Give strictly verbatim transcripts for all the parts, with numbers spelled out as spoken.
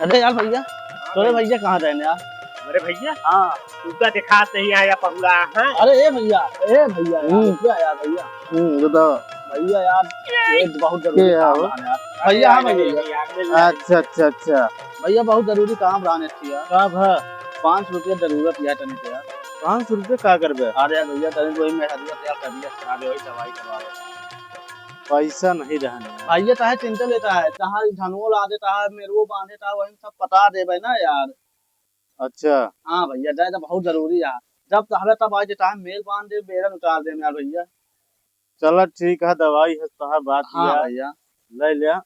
अरे यार भैया, हाँ तोरे भाई। भैया कहाँ रहेन यार? अरे भैया, हाँ। तू का दिखात नहीं आया पहुड़ा, हाँ? अरे ए भैया, ए भैया यार, हम्म। रुक जा यार भैया। हम्म, बताओ। भैया यार, ये बहुत जरूरी के काम हो? रहन यार। भैया, हाँ अरे भैया। यार, मिल अच्छा, अच्छा, अच्छा। भैया, बहुत जरूरी काम रहन यार। का भा? पाँच सौ रुपया जरूरत यार तनी से यार। पाँच सौ रुपया का करबे? अरे यार भैया, तनी कोई में हरिया तैयार कर दिया, खराब है, वही दवाई करवा दे। पैसा नहीं रहन। भैया, चाहे चिंता लेता है, चाहे धनुओ ला देता है, मेरुओ बांध देता है, वही सब पता देबे ना यार। अच्छा। हाँ भैया, जाए तो बहुत जरूरी है। जब चाहबे तब आए, चाहे मेल बांध दे, बेरन उतार दे यार भैया। चला ठीक है, दवाई है, तोहार बात हाँ लिया, भैया। ले लिया,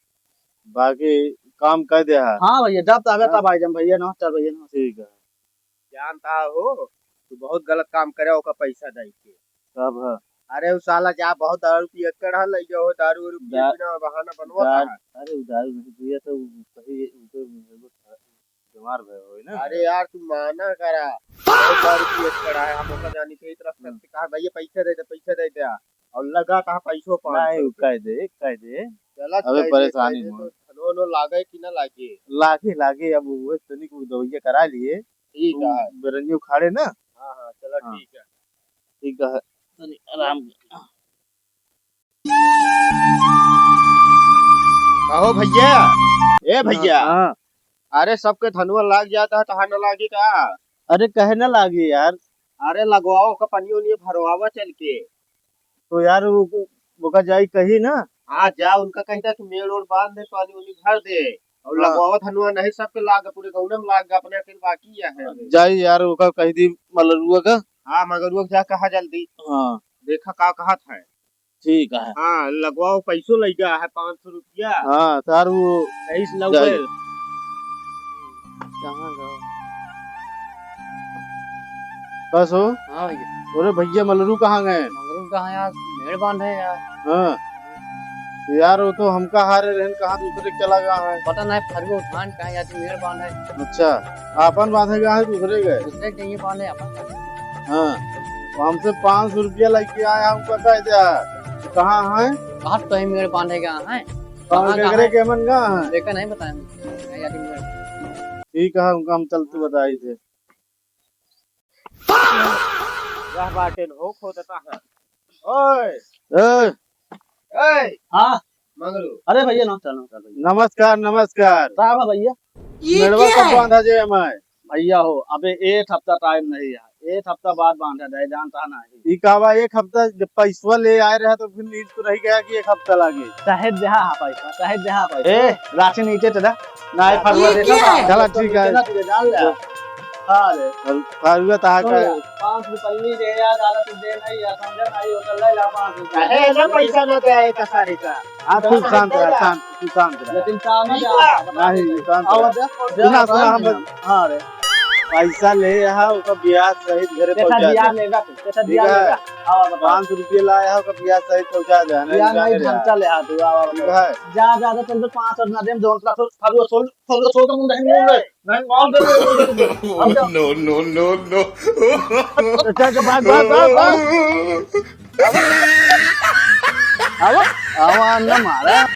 बाकी काम कर दे है। हाँ भैया, जब चाहबे हाँ। तब आए जाम भैया, नमस्कार भैया, नमस्कार। ठीक है। जानता हो, तू बहुत गलत काम करे, ओका पैसा दे के। कब है? अरे, उ साला जा बहुत दारू पियक्कड़ है, लइ गयो हो दारू उरू पिए दा-, बिना बहाना बनवा दा-, रहा है। अरे, उ दारू नहीं पिया तो उ कहीं उनके बीमार भय होई ना। अरे यार, तू माना करा। बहुत दारू पिए के पड़ा है, हम ओका जानी के इस तरह से हाँ। कहा, "भैया, पैसे दे दे, पैसे दे दे।" और लगा कहा, "पैसो पाँच सौ नहीं, उ रुपया।" कह दे, कह दे। चला, अबे कह दे, परेशानी कह दे, मत। तो धनो वनो लागे कि ना लागे? लागे, लागे, अब वो तनी को दवाइया करा लिए। ठीक तू है। बेरनियो खाड़े ना। हाँ, हाँ, चला, हाँ। ठीक है। ठीक है। तनी आराम। कहो भैया, ए भैया, हाँ, हाँ। अरे सबके धनवा लाग जाता है, तहार न लागी का? अरे कहे न लागी यार? अरे लगवाओ का, पनियो उनियो भरवावा चल के। तो यार वो, वो का जाई कही ना? हाँ जा, उनका कही था कि मेड़ ओड़ बांध दे, पानी उनी भर दे और हाँ। लगवाओ धनवा, नहीं सबके लाग, पूरे गौना में लाग, अपने अकेले बाकी है। जाई यार, वो का कह दी मलरुआ का। हाँ, मगरुआ का जा कहा जल्दी। हाँ। देखा का कहा था। ठीक है। हाँ, लगवाओ, पैसो लइगा है पाँच सौ रुपया। हाँ, सारू। तेईस लौटे। जाई। कहाँ गए? बस हो? हाँ भैया। अरे भैया, मलरू कहाँ गए? मलरू कहाँ यार? मेड़ बांधे यार। हाँ। यार, वो तो हमका हारे रहन, कहाँ दूसरे के चला गया है। पता नहीं, फरगो उठान कहाँ या तो मेड़ बांधे। अच्छा, आपन बांधे गया है, दूसरे गए? दूसरे के ही बांधे, अपन का। हाँ, तो हमसे पाँच सौ रुपया लेके आया हूँ, पता है क्या? तो कहाँ है? कहाँ तो ही मेड़ बांधे गया है? कहाँ कहाँ, कहाँ केकरे है? के मन कहाँ है? लेकर नहीं बताया मुझे। नहीं याद मेड़। ठीक है, उनका हम चलते बताई थे। यह बाटे हो खोदता है। ओए। ए। ए। हाँ। मंगलू। अरे भैया, नमस्कार, नमस्कार भैया। नमस्कार, नमस्कार। का बा भैया? ये मेड़वा क्या कब है? बांधा जे हमारे? भैया हो, अबे एक हफ्ता टाइम नहीं है, एक हफ्ता बाद बांधा जाए, जानता नहीं। ई का बा, एक हफ्ता जब पैसवा ले आए रहा तो फिर नींद तो रह गया कि एक हफ्ता लागे। चाहे जहाँ हा पैसा, चाहे जहाँ हा पैसा। ए, राशन नीचे चला। ना, ये फरुआ ये देखा क्या था? है? चला, ठीक है। ना तुझे जान ले। हाँ रे। फर-, फरुआ तहा सुन का ले, है? पाँच रुपये दे यार, ज्यादा तू दे नहीं यार, समझा नहीं, होटल ले ला पाँच रुपये। अरे, ना पैसा ना दे, एक सारी का। हाँ, तू शांत रह, शांत, तू शांत रह। लेकिन काम में ठीक जा, है। बता नहीं, दे। शांत रह। आवाज दे, सुना, सुना, हम हाँ रे। पैसा ले यहाँ, ओकर ब्याज सहित घरे देखा, पहुँचा दे। ब्याज लेगा तू, देखा, ठीक ब्याज है। लेगा। आवा, बताओ। पाँच सौ रुपये लाया है, ओकर ब्याज सहित पहुँचा दे, नहीं ब्याज जाने नहीं, दे। हम चले यहाँ, तू आवा, ठीक बताओ। है। जा, जा, जा, चल, दो पाँच सौ ना दे, हम दो लाख, फरुआ सोल, फरुआ सोल का मुंडा है, मुंडा है। नहीं, मार दे, नहीं, मार दे। अब जा। No, no, no, no। चल, चल, भाग, भाग, भाग, भाग। अब, अब, अब, ना मारा।